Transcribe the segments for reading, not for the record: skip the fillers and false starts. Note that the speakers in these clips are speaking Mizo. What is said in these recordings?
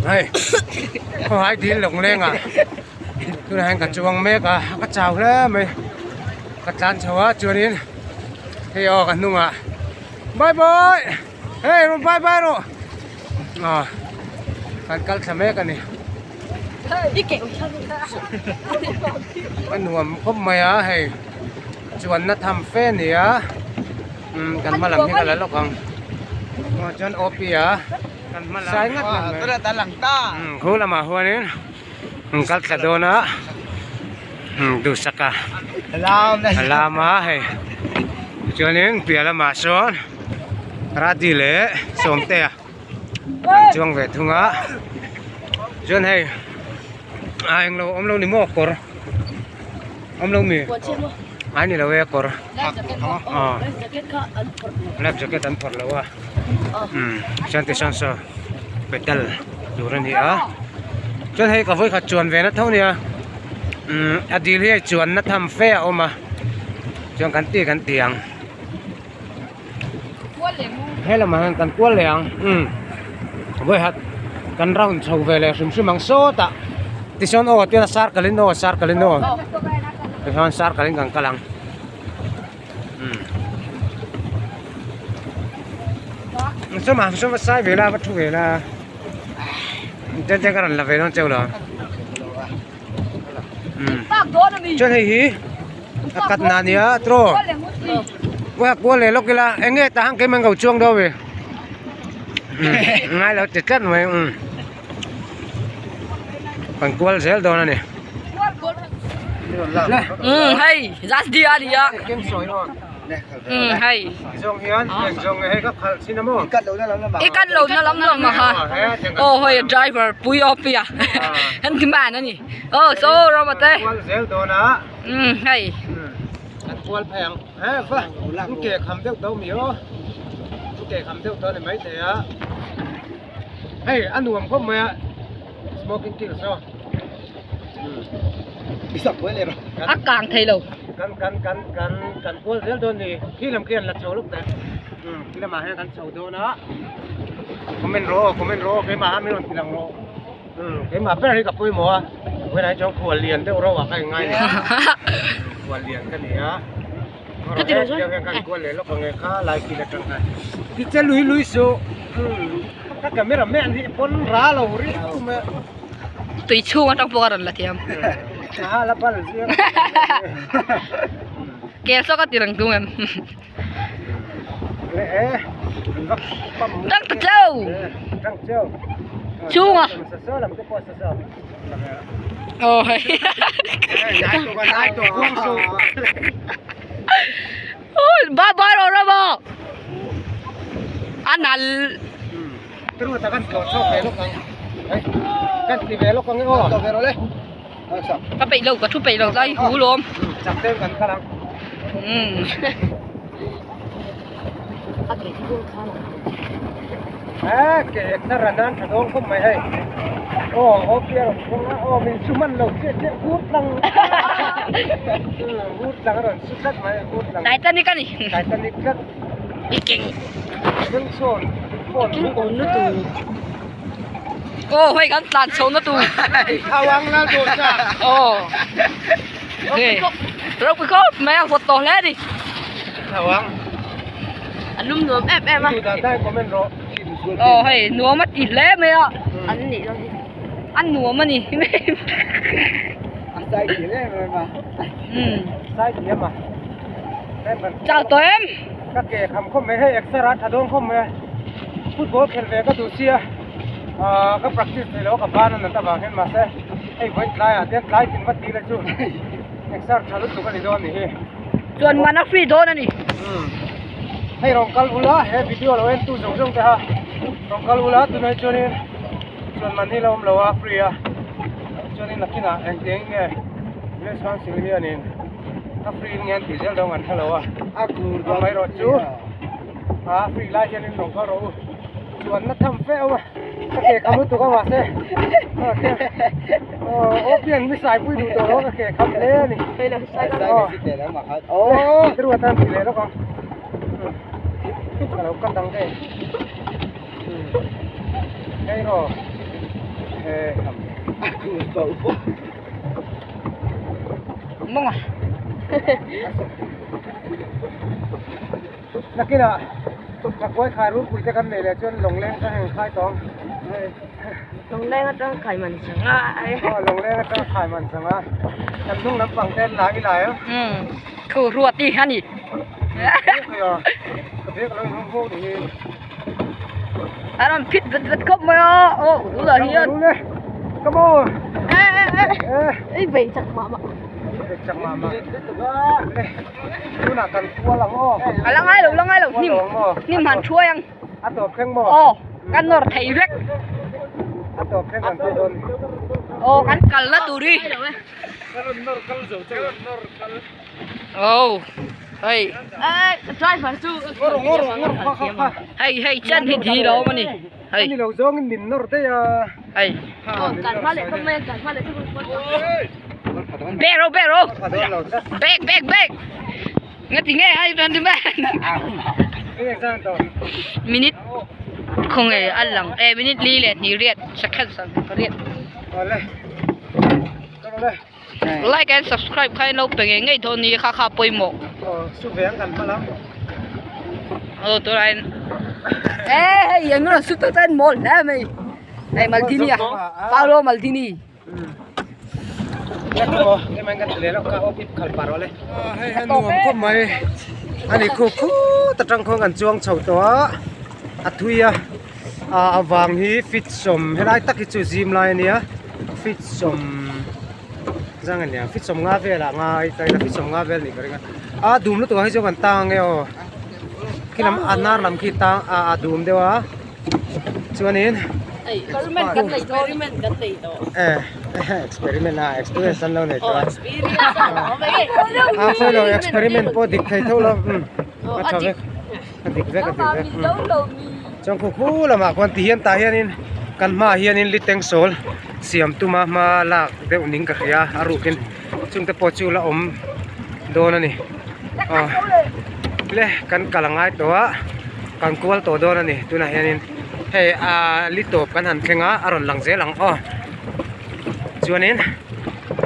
Hei khawhai dil lawng leng ah tunah hian ka chuang mek a ka chau hle mai ka tlan chho a chuanin hei aw ka hnungah bye bye hei rawn bye bye rawh aw kan kal thla mek a ni a nuam khawp mai a hei chuanna tham fe a ni a umm kan hma lam hi ka la lawk ang chuan OP a. Sai ngat ngat mai khu lamah huanin an kal thla dawn a duhsaka a lam a hei tichuanin piah lamah sawn radi leh sawmtea an chuang ve thung a tichuan hei a englo awm lo ni maw kawr awm lo mi a ni lo e kawr aw life jacket an phawrh lo a. Umm chuan tichuan saw petal tur a ni a chuan hei ka vawikhat chuan ve na tho nia umm a dil hi hei chuanna tham fe a awm a chuan kan ti kan ti ang he lamah hian kan kual leh ang umm vawikhat kan round chho ve leh hrim hrim ang sawtah tichuan aw tian a circle in aw circle in aw tichuan circle in kan kal ang. Sawma sawma sai ve la va thu ve la chen chen ka rawn la ve dawn cheu lo chuan hei hi a kat na nia tro kual kual leh lawk ila eng nge tah hian keimah an ko chuang dawn ve ngai lo ti tlat mai kan kual zel dawn a ni. Hei last day a ni a hei i cut lo na lam lam a ha aw hei driver pui awp a an ti man a ni aw so ram ate hei Hei a nuam khawp mai a smoking kills saw a kang thei lo kan kan kan kan kan kual zel dawn ni khi lam khi an la chho lawk teh umm khi lamah hian kan chho dawn a comment rawh aw comment rawh aw keimah ha min rawn ti lang rawh umm keimah ber hi ka pawimawh a vawiinah hi chuan khual lian deuh reuh ah ka inngai ni khual lian ka ni a. Ti lui lui suh ka camera man hi pawn ra lo ri mai a. Tui chhung atang pawh a rawn la thiam. A la bal zia. Kel saw ka ti reng tung em. Le e vak pam. Tang ta cheu. Tang cheu. Chhung a. Sa sa lam te pawh sa sa. Aw hei. Ôi bye bye rồi đó bò. Anh ăn. Ka peih lo ka thu peih lo lai hu lawm. Um. Titanic a ni. I keng. I keng awn na tur. Aw hei kan tlan chho na tur. Aw. Hei ropui khawp mai a vawt tawh hle a ni. A lum nuam em em a. Aw hei nuam a ti hle mai a. A nuam a ni. Chau tawh em? Ka ke kham khawp mai hei exer a tha dawn khawp mai a football khelh ve ka duh sia ah ka practice theih loh a ka ban a nat avang hian mahse hei vawiin tlaiah te hian tlai tin va tih la chu exer tha lutuk a ni dawn a nih hi. Chuan man a free dawn a ni. Hei rawn kal ula he video lo en tu zawng zawng te kha rawn kal ula tunah hi chuanin chuan man hi la awm lo a free a chuanin nakinah engtiang nge village council hianin a free in nge an tih zel dawn an hre lo a amaherawh chu a free lai hianin rawn kal rawh u chuan na tham fe awm a ka ke kham lutuk a mahse aw pian mi sai pui duh tawh lo ka ke kham hle a ni aw ruat a ti leh lawk ang ka lo cut ang hei hei rawh. Mawnga. Nakinah Chakuai khai rulpui te kan nei leh chuan lawngleng atang heng khai tawng. Lawngleng atang khai man sang a. Aw lawngleng atang khai man sang a. Kan hnung lampang te an lai lai a. Umm khu ruat i a ni. Ka bag a lo inhawng bawk ni hi. A rawn phit vet vet khawp mai a aw tunah hian. Come on. E e e. Ei vei chak mah mah. Vei chak mah mah. Tunah kan kual ang aw. A la ngai lo la ngai lo hnim hnim han thuai ang. A tawp thleng maw? Aw kan nawr thei vek. A tawp thleng kan kal dawn. Aw kan kal na tur hi. Ka rawn nawr kal zo che rawn nawr kal. Aw hei. Driver chu. Ngawr ngawr ngawr kha kha kha. Hei hei chen hi thi lo awm a ni. Hei. Ani lo zawngin min nawr daih a. Hei. Kan hma leh khawp mai a kan hma leh khawp mai. Back ro back ro. Back back back. Nga ti nge ai ran tu man. Minute khaw nge a lang e minute li leh hnih riat second sang riat. Like and subscribe kha in lo pe ngei ngei dawn ni kha kha pawimawh. Aw tunah in e hei eng rawn sut atan mawl hle mai hei Maldini a Paolo Maldini. Hei a nuam khawp mai ani khu khut atang khawn kan chuang chho tawh a a thui a a vang hi feet sawm helai tak hi chu zim lai ania feet sawm zang ania feet 50 velah ngai ta ila feet 50 vel anih ka ring a a dum lutuk ah hi chuan kan tang ange aw khilam a nar lam khi tang a dum deuh a. Chuanin Experiment kan nei tawh experiment kan nei tawh eh experiment a experience an lo nei tawh a experience a khawi lo experiment pawh dik thei tho lo a tha vek a dik vek a dik vek chuan khu khu lamah khuan ti hian tah hianin kan hmaah hianin liteng sawl siam tuma hma lak deuh ning ka hria a rukin chungte pawh chu la awm dawn a ni aw le kan kal a ngai tawh a kan kual tawh dawn a ni tunah hianin hei ah li tawp kan han thleng a a rawn lang zel ang aw chuanin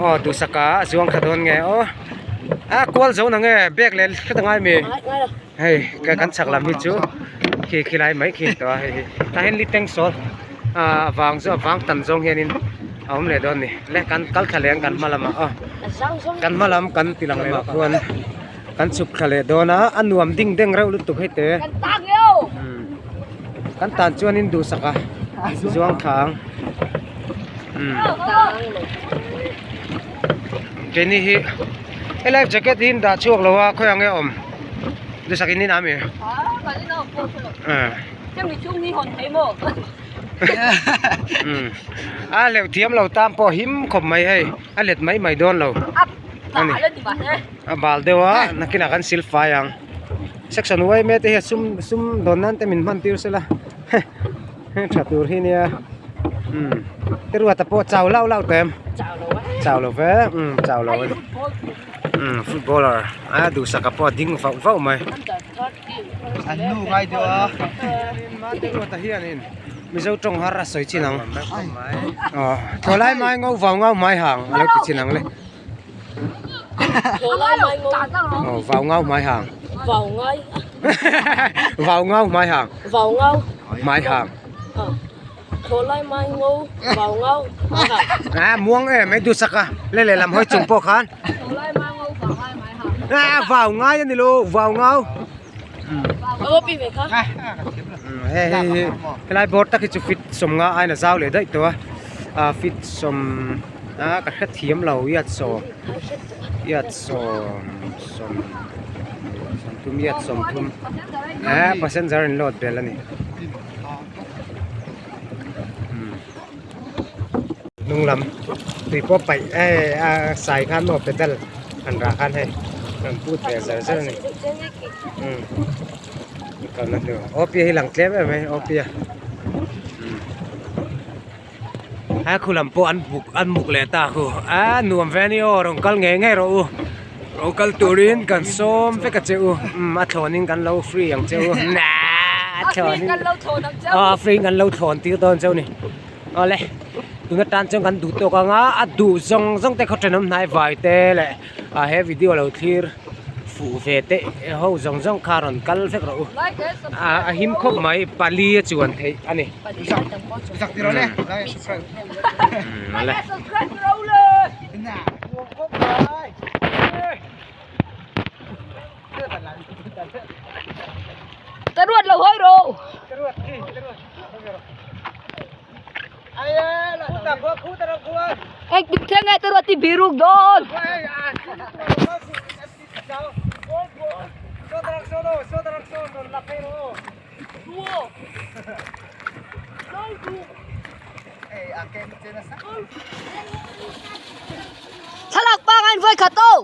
aw duhsaka a zuang thla dawn nge aw a kual zo na nge bag leh hret a ngai mi hei kan chhak lam hi chu khi khi lai mai khi tawh a hei hi tah hian li teng sawl ah vang chu a vang tam zawng hianin a awm leh dawn a ni le kan kal thla leh ang kan hma lamah aw kan hma lam kan ti lang leh ah khuan kan chhuk thla leh dawn a a nuam ding deng reuh lutuk hei te kan tan chuanin duhsak a zuang thla ang umm keini hi he life jacket hi an dah chhuak lo a khawiah nge a awm duhsak in in a mi a hleuh thiam lo tan pawh him khawp mai hei a let mai mai dawn lo a ni a bal deuh a nakinah kan sil fai ang section yma te hian sum sum dawn nan te min hman tir sela tha tur hi nia umm te ruata pawh chau lauh lauh tawh em chau lo ve umm chau lo ani umm footballer a duhsaka pawh a ding vauh vauh mai. An nu ngai deuh a. Mate ruata hianin Mizo tawng har a sawi chin ang. Aw thaw lai mai ngau vau ngau mai hang a lo ti chin ang le. Aw vau ngau mai hang. Vau ngai. Vau ngau mai hang. Vau ngau. Mai hang. Thaw lai mai ngau vau ngau mai hang. A muang em ei duhsak a le lehlam hawi chung pawh khan. A vau ngai a ni lo vau ngau. Hei hei hi helai board tak hi chu fit 50 aiin a zau leh daih tawh a ah fit sawm a ka hrethiam lo iat sawm iat sawm sawm sawmthum iat sawmthum eh passenger in load belh a ni. Hnung lam tui pawh paih eh a sai khan maw pedal han rah khan hei rawn put ve zar zar a ni umm kalna hnu awpia hi lang tlem em mai awpia a khu lam pawh an buk an muk leh ta khu a nuam ve a ni aw rawn kal ngei ngei rawh u rawn kal turin kan sawm vek a che u umm a thlawn in kan lo free ang che u a thlawn in aw free in kan lo thlawn tir dawn cheu a ni. Awle. Tuna tan chuan kan duh tawk ang a, a duh zawng zawng te khaw thenawm hnai vai te leh ah he video lo thlir fuh ve te ho zawng zawng kha rawn kal vek rawh u. A him khawp mai pali a chuan theih a ni. Ta ruat lo hawi rawh. Eng tik thleng nge ta ruat ti biruk dawn. Thlalak pangai in vawikhat aw.